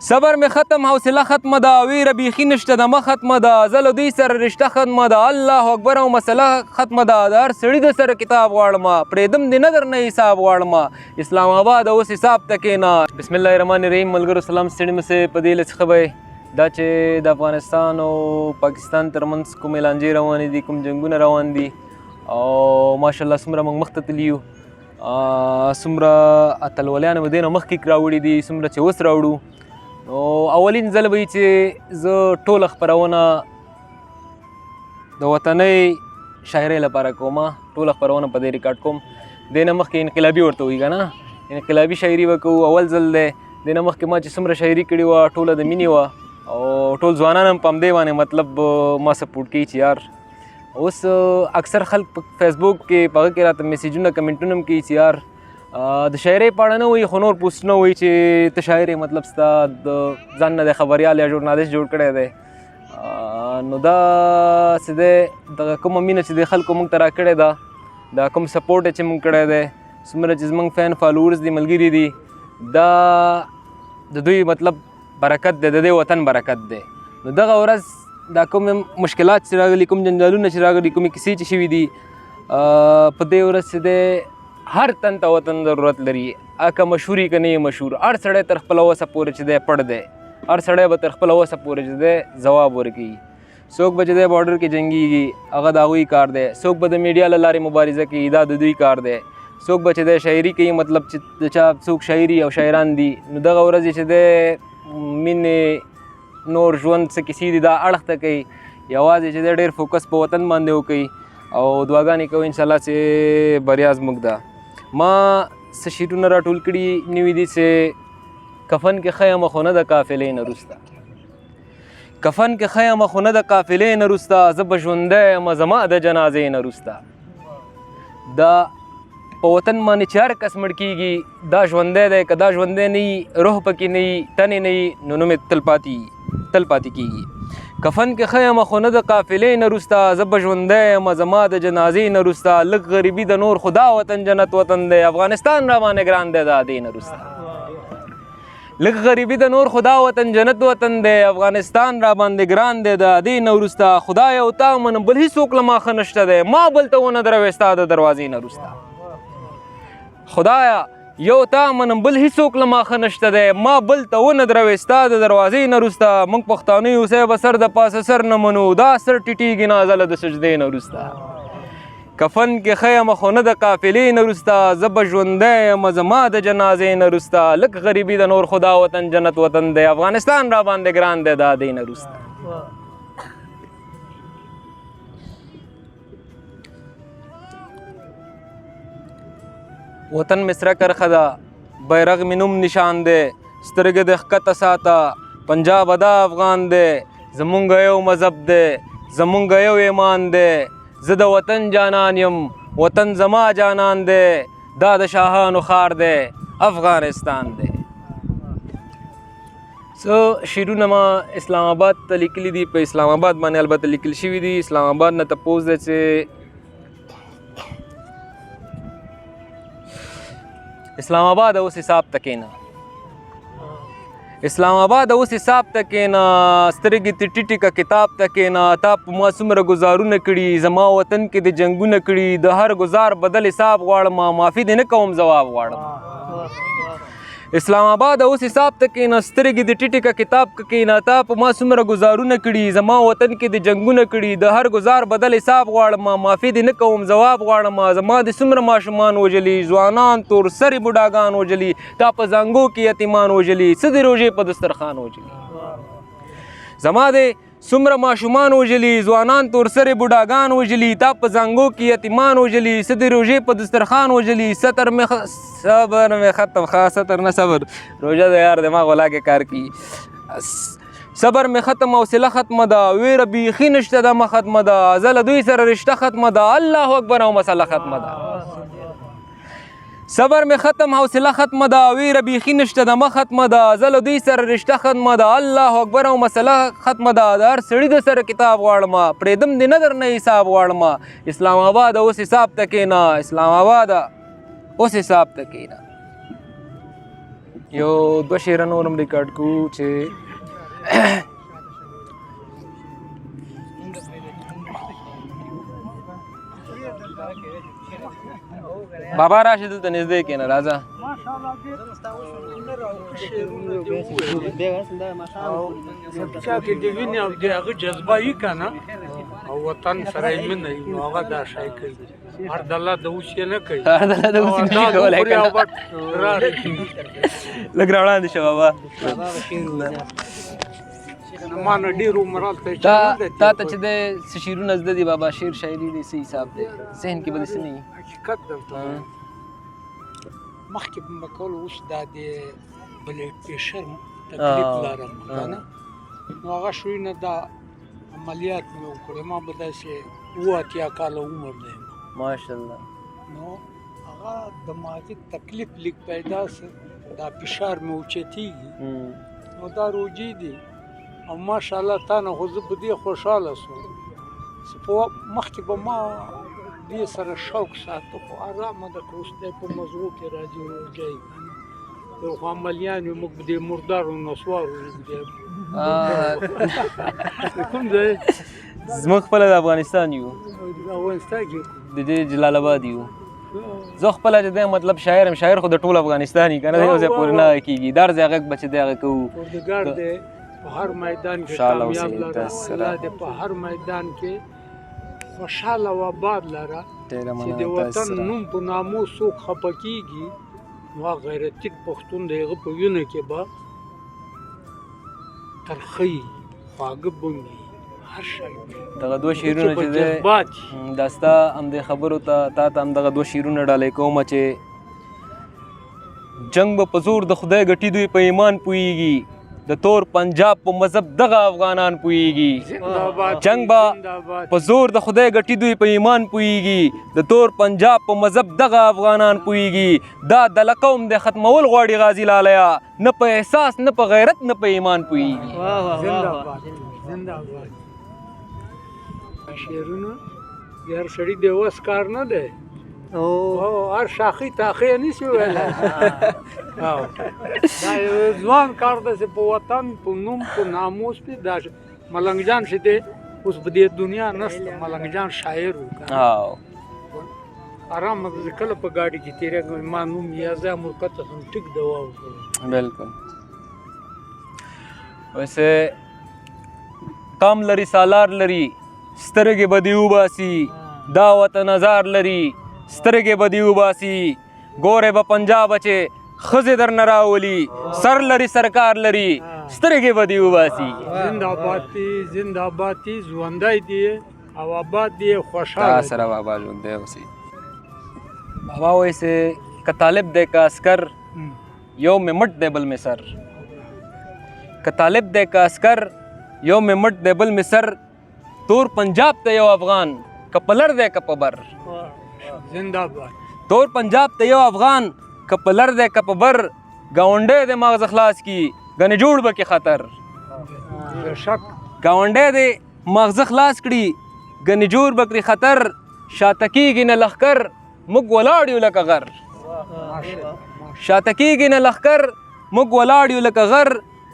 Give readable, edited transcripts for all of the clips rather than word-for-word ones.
صبر مې ختم، حوصله ختمه ده، ویره بیخي نشته، دمه ختمه ده، زه له دوی سره رشته ختمه ده، الله اکبر او مسله ختمه ده، د هر سړي د سره کتاب غواړم، پرېږدم دې نه درنه حساب غواړم، اسلام آباد اوس حساب ته کښېنه. بسم الله الرحمن الرحیم. ملګرو سلام، ستړي مه سئ. په دې هیله چې ښه به یئ. دا چې د افغانستان او پاکستان ترمنځ کومې لانجې روانې دي، کوم جنګونه روان دي، او ماشاءالله څومره موږ مخته تللي یو، څومره اتلولیانو مو دې نه مخکې راوړي دي، څومره چې اوس راوړو، نو اولین ځل به وي چې زه ټوله خپرونه د وطنۍ شاعرۍ لپاره کوم، ټوله خپرونه په دې ریکارډ کوم. دې نه مخکې انقلابي ورته وایي که نه، انقلابي شاعري به کوو، اول ځل دی. دې نه مخکې ما چې څومره شاعري کړې وه ټوله د مینې وه، او ټول ځوانان هم په همدې باندې مطلب ما سپورټ کوي چې یار اوس اکثر خلک په فیسبوک کې په هغه کې راته میسجونه کمنټونه هم کوي چې یار د شاعرۍ په اړه نه وایي، خو نور پوسټونه وایي چې ته شاعر یې، مطلب ستا د ځان نه د خبریال یا ژورنالیست جوړ کړی دی. نو دا څه دی، دغه کومه مینه چې د خلکو موږ ته راکړې ده، دا کوم سپورټ چې موږ کړی دی، څومره چې زموږ فین فالوورز دي، ملګري دي، دا د دوی مطلب برکت دی، د دې وطن برکت دی. نو دغه ورځ دا کوم مشکلات چې راغلي، کوم جنجالونه چې راغلي، کومې کیسې چې شوي دي، په دې ورځ چې دی هر تن ته وطن ضرورت لري، که مشهور یې که نه یې مشهور، هر سړی تر خپله وسه پورې چې دی پړ دی، هر سړی به تر خپله وسه پورې چې دی ځواب ورکوي. څوک به چې دی بارډر کې جنګیږي هغه د هغوی کار دی، څوک به د میډیا له لارې مبارزه کوي دا د دوی کار دی، څوک به چې دی شاعري کوي، مطلب چې د چا څوک شاعري او شاعران دي، نو دغه ورځ چې دی مینې نور ژوند څه کیسې دي دا اړخ ته کوي، یوازې چې دی ډېر فوکس په وطن باندې وکړي او دعاګانې کوي انشاءالله چې بریا زموږ ده. ما څه شعرونه راټول کړي نوي دي چې کفن کې ښه یم خو نه د قافلې نه وروسته، کفن کې ښه یم خو نه د قافلې نه وروسته، زه به ژوندی یم زما د جنازې نه وروسته. دا په وطن باندې چې هر کس مړ کېږي دا ژوندی دی، که دا ژوندی نه وي، روح پکې نه وي، تنې نه وي، نو نوم یې تل پاتې کېږي. کفن کې ښه یم خو نه د قافلې نه وروسته، زه به ژوندی یم زما د جنازې نه وروسته، لږ غریبي د نور خدا وطن جنت وطن دی، افغانستان را باندې ګران دی دا دې نه وروسته. لږ غریبي د نور خدا وطن جنت وطن دی، افغانستان را باندې ګران دی دا دې نه وروسته، خدای او تا منم بل هیڅوک له ما ښه نشته دی، ما بل ته ونه دروې ستا د دروازې نه وروسته. خدایا یو تا منم بل هیڅوک له ما ښه نشته دی، ما بل ته ونه دروې ستا د دروازې نه وروسته. موږ پښتانه یو صاحب سر د پاسه سر نه منو، دا سر ټیټېږي نازله د سجدې نه وروسته. کفن کې ښه یم خو نه د قافلې نه وروسته، زه به ژوندی یم زما د جنازې نه وروسته، لږ غریبي د نور خدا وطن جنت وطن دی، افغانستان را باندې ګران دی دا دې نه وروسته. وطن مې سره کرښه ده، بیرغ مې نوم نشان دی، سترګې دې ښکته ساته پنجاب دا افغان دی، زمونږ یو مذهب دی، زمونږ یو ایمان دی، زه د وطن جانان یم، وطن زما جانان دی، دا د شاهانو ښار دی، افغانستان دی. څه شعرونه ما اسلام آباد ته لیکلي دي، په اسلام آباد باندې البته لیکل شوي دي. اسلام آباد نه تپوس دی چې اسلام آباد اوس حساب ته کښېنه، اسلام آباد اوس حساب ته کښېنه، سترګې دې ټیټې که کتاب ته کښېنه، تا په ما څومره ګزارونه کړي، زما وطن کې دې جنګونه کړي، د هر ګزار بدل حساب غواړم، معافي دې نه کوم ځواب غواړم. اسلام آباد اوس حساب ته کښېنه، سترګې دې ټیټې که کتاب که کښېنه، تا په ما څومره ګزارونه کړي، زما وطن کې دې جنګونه کړي، د هر ګزار بدل حساب غواړم، معافي دې نه کوم ځواب غواړم، زما دې څومره ماشومان وژلي، ځوانان تور سري بوډاګان وژلي، تا په زانګو کې یتیمان وژلي، څه دې روژې په دسترخوان وژلي، زما دې څومره ماشومان وژلي، ځوانان تور سري بوډاګان وژلي، تا په زانګو کې یتیمان وژلي، څه دې روژې په دسترخوان وژلي، ستر مې صبر مې ختم، ښه ستر نه صبر، روژه ده یار دماغ ولاکې کار کوي. صبر مې ختم، حوصله ختمه ده، ویره بیخي نشته دمه ختمه ده، زه له دوی سره رشته ختمه ده، الله اکبر او مسله ختمه ده. صبر مې ختم، حوصله ختمه ده، ویره بیخي نشته دمه ختمه ده، زه له دوی سره رشته ختمه ده، الله اکبر او مسله ختمه ده، د هر سړي د سره کتاب غواړم، پرېږدم دې نه درنه حساب غواړم، اسلام آباد اوس حساب ته کښېنه، اسلام آباد اوس حساب ته کښېنه. یو دوه شعره نور هم ریکارډ کوو چې بابا راشه دلته نږدې کېنه، راځه. چا کې د وینې او د هغه جذبه یې که نه، او وطن سره یې مینه وي، نو هغه دا شی کوي. هر دله د اوس یې نه کوي، هر دله د اوس یې نشي کولی که نه. لږ راوړاندې شه بابا. ما نه ډېر عمر هلته تا تا ته چې د څه شعرونه زده دي بابا، شعر شاعري دې څه حساب دی، ذهن کې به دې څه نه وي؟ حقیقت درته مخکې به مې کول، اوس دا د بلډ پرېشر تکلیف لرم که نه، نو هغه شوي نه دا عملیات مې وکړی. ما به داسې 87 کاله عمر دی. ماشاءالله. نو هغه دماغي تکلیف لیک پیدا سه، دا فشار مې اوچتېږي، نو دا روجې دي. او ماشاءالله تا نه خو زه په دې خوشحاله سوم چې په مخکې به ما دې سره شوق ساته، خو ارامه ده که اوس دی په مزغو کې راځي روژه یې که نه. یو خو عملیان یو، موږ به دې مردارو نسوارو یو. کوم ځای؟ زموږ خپله د افغانستان یو. افغانستان کې د دې جلال آباد یو. زه خپله چې دی مطلب شاعر یم، شاعر خو د ټول افغانستان یي که نه، یو ځای پورې نه کېږي. دا ځای غږ به چې دی هغه کوو. اردګار دی په هر میدان کې کامیاب لره، الله دې په هر میدان کې خوشحاله او آباد لره، چې د وطن نوم په نامو څوک خفه کېږي، نو هغه غیرتي پښتون د هغه په وینه کې به ترخه وي، خواږه به وي، هر شی. دغه دوه شعرونه چې دی دا ستا همدې خبرو ته تا ته همدغه دوه شعرونه ډالۍ کوم چې جنګ به په زور د خدای ګټي، دوی په ایمان پوهېږي، د تور پنجاب په مذهب دغه افغانان پوهېږي. جنګ به په زور د خدای ګټي، دوی په ایمان پوهېږي، د تور پنجاب په مذهب دغه افغانان پوهېږي. دا دله قوم دی ختمول غواړي غازي لالیه، نه په احساس نه په غیرت نه په ایمان پوهېږي. زنده باد. شعرونه د هر سړي د وس کار نه دی، او هر شاخي تاخی نشي ویلی. دا یو ځوان کار دی چې په وطن په نوم په ناموس پې دا ملنګ جان چې دی اوس په دې دنیا نشته، ملنګ جان شاعر و. ارام زه کله په ګاډي کې تېرېږم، ما نوم یې زه مرکته هم ټیک دوا وکړم. بالکل. ویسے قام لري سالار لري، سترګې به دې وباسي، دا وطن ازار لري، سترګې به دې وباسي، ګورې به پنجاب چې ښځې درنه راولي، سر لري سرکار لري، سترګې به دې وباسي. زنده آباد دي، زنده آباد دي، ژوندی دي او آباد دي، خوشحاله تا سره بابا ژوندی اوسې. بابا وایي که طالب دی که عسکر، یو مې مټ دی بل مې سر. که طالب دی که عسکر، یو مې مټ دی بل مې سر، تور پنجاب ته یو افغان که په لر دی که په بر. زنده باد. تور پنجاب ته یو افغان که په لر دی که په بر، ګاونډی دی ماغزه خلاص کی، ګنې جوړ به کې خطر. بېشک. ګاونډی دی ماغزه خلاص کړي، ګنې جوړ به کړي خطر، شاته کېږي نه لښکر، موږ ولاړ یو لکه غر. شاته کېږي نه لښکر، موږ ولاړ یو لکه غر،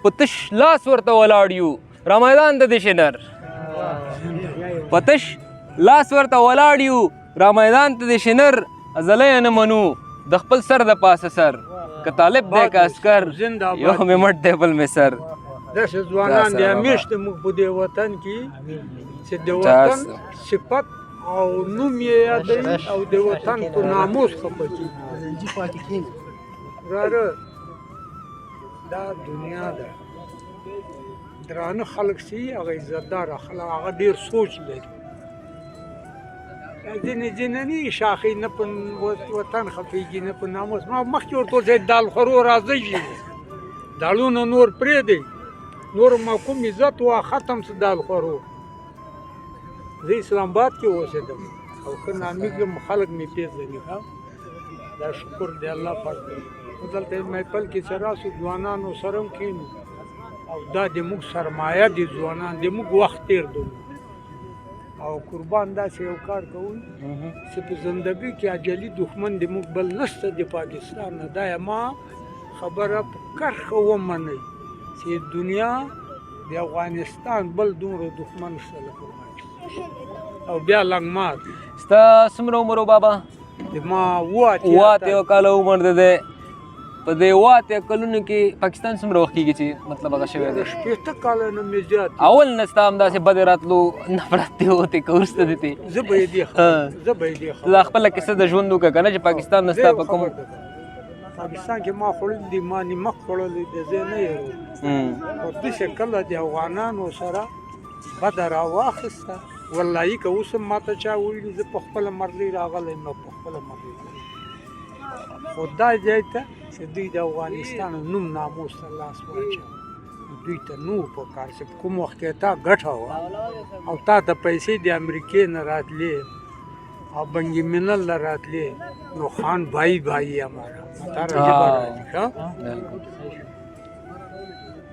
په تش لاس ورته ولاړ یو، را میدان ته دې شي نر. په تش لاس ورته ولاړ یو، را میدان ته دې شي نر، ازله یې نه منو د خپل سر د پاسه سر، که طالب دی که عسکر، یو مې مټ دی بل مې سر. داسې ځوانان دي همیش د موږ په دې وطن کې چې د وطن صفت او نوم یې یادوي او د وطن په ناموس خفه کېږي. وراره دا دنیا ده، درانه خلک سي هغه عزتداره خلک هغه ډېر سوچ لري. ځینې ځینې نه شاخې نه په وطن خفېږي نه په ناموس. ما مخکې ورته وویل چې دال خورو راځئ، دالونه نور پرېږدئ، نور ما کوم عزت و ختم سو دال خورو. زه اسلام آباد کې اوسېدم او ښه نامي یم، خلک مې پېژني. ښه دا شکر دی الله پاک دی. خو دلته محفل کې چې راسو ځوانانو سره هم کښېنو، او دا د موږ سرمایه دي ځوانان، د موږ وخت تېر دی. او قربان داسې یو کار کوي چې په زندګۍ کې اجلي دښمن د موږ بل نشته د پاکستان نه. دا ما خبره په کرښه ومنئ چې دنیا د افغانستان بل دومره دښمن شته لکه پاکستان. او بیا لنګمار. ستا څومره عمر و بابا؟ د ما 87. 87 کاله عمر دی دی. په دې 87 کلونو کې پاکستان څومره وخت کېږي چې مطلب هغه شوی دی؟ 60 کاله نه مې زیات. اول نه ستا همداسې بدې راتلو نفرت دې وتی که وروسته دې تې؟ زه به یې دې زه به یې دې ته دا خپله کیسه د ژوند وکړه که نه چې پاکستان نه ستا په کوم پاکستان کې ما خوړل دي، ما نیمک خوړلی دی، زه نه هېروم. خو داسې کله د افغانانو سره بده راواخیسته، والله که اوس هم ماته چا ویلي زه په خپله مرضۍ راغلی یم، په خپله مرضۍ. خو دا ځای ته چې دوی د افغانستان نوم ناموس ته لاس واچوه، دوی ته نو په کار چې کوم وخت کې تا ګټه وه او تا ته پیسې د امریکې نه راتلې او بنګي منل نه راتلې، نو خان بای بای ہمارا تا ژبه راځي. ښه،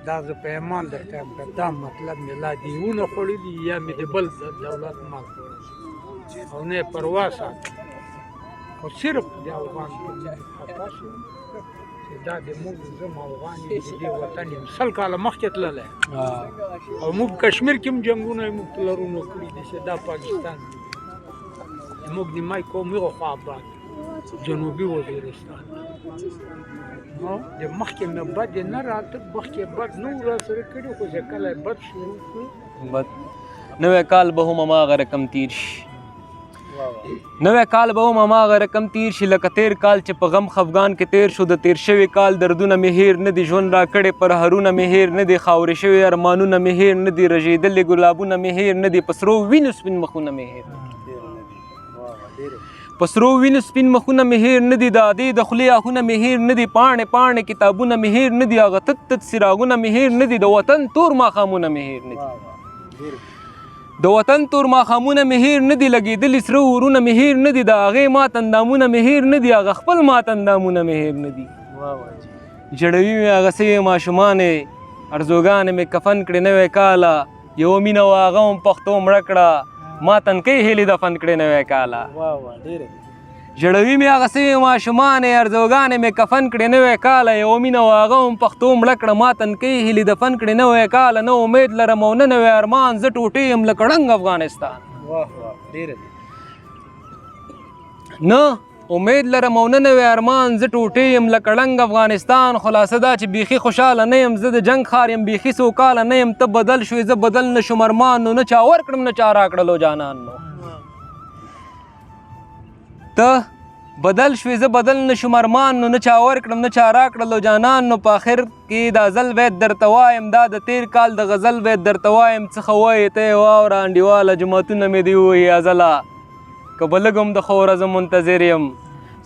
دا زه په ایمان درته یم که دا مطلب مې لا دیونه خوړلي یا مې د بل دولت مال خوړلی او نه یې پروا ساتم، خو صرف د افغان په نوم خفه شوم چې دا د موږ زم افغان یم، د دې وطن یم، 100 کاله مخکې تللی او موږ کشمیر کې هم جنګونه موږ پلرونو کړي دي چې دا پاکستان دی. موږ نیمای قوم هغه خوا آباد جنوبي وزیرستان. نو د مخکې مې بد نه راته، مخکې بد نه و راسره کړي، خو چې کله یې بد شروع کړو. بد نوی کال به هم هماغه رقم تیر شي، نوی کال به هم هماغه رقم تیر شي لکه تیر کال چې په غم خفګان کې تیر شو. د تیر شوي کال دردونه مې هېر نه دي، ژوند راکړی پرهرونه مې هېر نه دي، خاورې شوي ارمانونه مې هېر نه دي، رژېدلې ګلابونه مې هېر نه دي، په سرو وینو سپین مخونه مې هېر نه دي، په سرو وینو سپین مخونه مې هېر نه دي، د ادې د خولې آهونه مې هېر نه دي، پاڼې پاڼې کتابونه مې هېر نه دي، هغه تت تت څراغونه مې هېر نه دي، د وطن تور ماښامونه مې هېر نه دي، د وطن تور ماښامونه مې هېر نه دي، لګېدلي سره اورونه مې هېر نه دي، د هغې مات اندامونه مې هېر نه دي، هغه خپل مات اندامونه مې هېر نه دي. ژړوي مې هغه سوې ماشومانې، ارزوګانې مې کفن کړې نوی کاله، یوه مینه وه هغه هم پښتو مړه کړه، ما تنکۍ هیلې دفن کړې نوی کاله. ژړوي مې هغه سوې ماشومانې، ارزوګانې مې کفن کړې نوی کاله، یوه مینه وه هغه هم پښتو مړه کړه، ما تنکۍ هیلې دفن کړې نوی کاله، نه امید لرم او نه نوی ارمان، زه ټوټې یم لکه ړنګ افغانستان. نه امید لرم او نه نوی ارمان، زه ټوټې یم لکه ړنګ افغانستان. خلاصه دا چې بیخي خوشحاله نه یم، زه د جنګ ښار یم، بیخي سوکاله نه یم، ته بدل شوې زه بدل نه شوم ارمان، نو نه چا ورکړم نه چا راکړلو جانان. نو ته بدل شوې زه بدل نه شوم ارمان، نو نه چا ورکړم نه چا راکړلو جانان. نو په آخر کې دا ځل بیت درته وایم، دا د تیر کال د غزل بیت درته وایم، څه ښه وایې ته یې واوره انډیواله، جوماتونه مې دې ووایي ازله، که به لږ هم د ښو ورځو منتظر یم،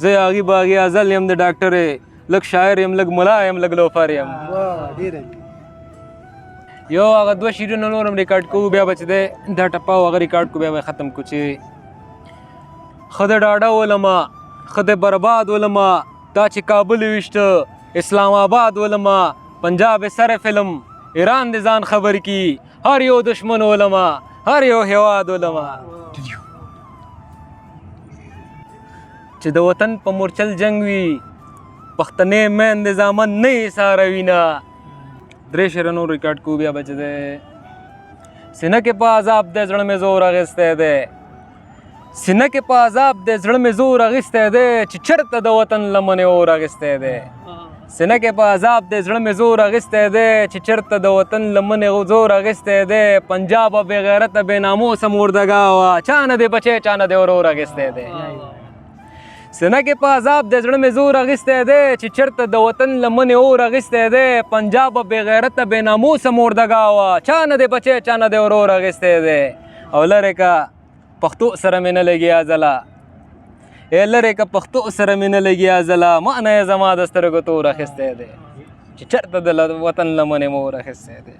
زه یاغي باغي ازل یم د ډاکټرې، لږ شاعر یم لږ ملا یم لږ لوفر یم. یو هغه دوه شعرونه نور هم ریکارډ کوو، بیا به چې دی دا ټپه او هغه ریکارډ کوو، بیا به یې ختم کړو. چې ښه د ډاډه ولمه، ښه د برباد ولمه، تا چې کابل ویشته اسلام آباد ولمه، پنجاب یې سره فلم ایران دې ځان خبر کی، هر یو دشمن ولمه هر یو هیواد ولمه. چې د وطن په مورچل جنګ وي، پښتنې میندې زامن نه یې ساروي نه. درې شعره نور ریکارډ کوو، بیا به چې دی سینه کې په عذاب دی زړه مې زور اخیستی دی، سینه کې په عذاب دی زړه مې زور اخیستی دی، چې چېرته د وطن لمنې اور اخیستی دی. سینه کې په عذاب دی زړه مې زور اخیستی دی، چې چېرته د وطن لمنې زور اخیستی دی. پنجابه بې غیرته بې ناموسه مردګاه وه، چا نه دی بچی چا نه دی ورور اخیستی دی. سینه کې په عذاب دی زړه مې زور اخیستی دی، چې چېرته د وطن لمنې اور اخیستی دی. پنجابه بې غیرته بې ناموسه مردګاه وه، چا نه دی بچی چا نه دی ورور اخیستی دی. او لرې که پښتو سره مې نه لګي ازله، ای لرې که پښتو سره مې نه لګي ازله، ما نه یې زما د سترګو تور اخیستی دی، چې چېرته د وطن لمنې مور اخیستی دی.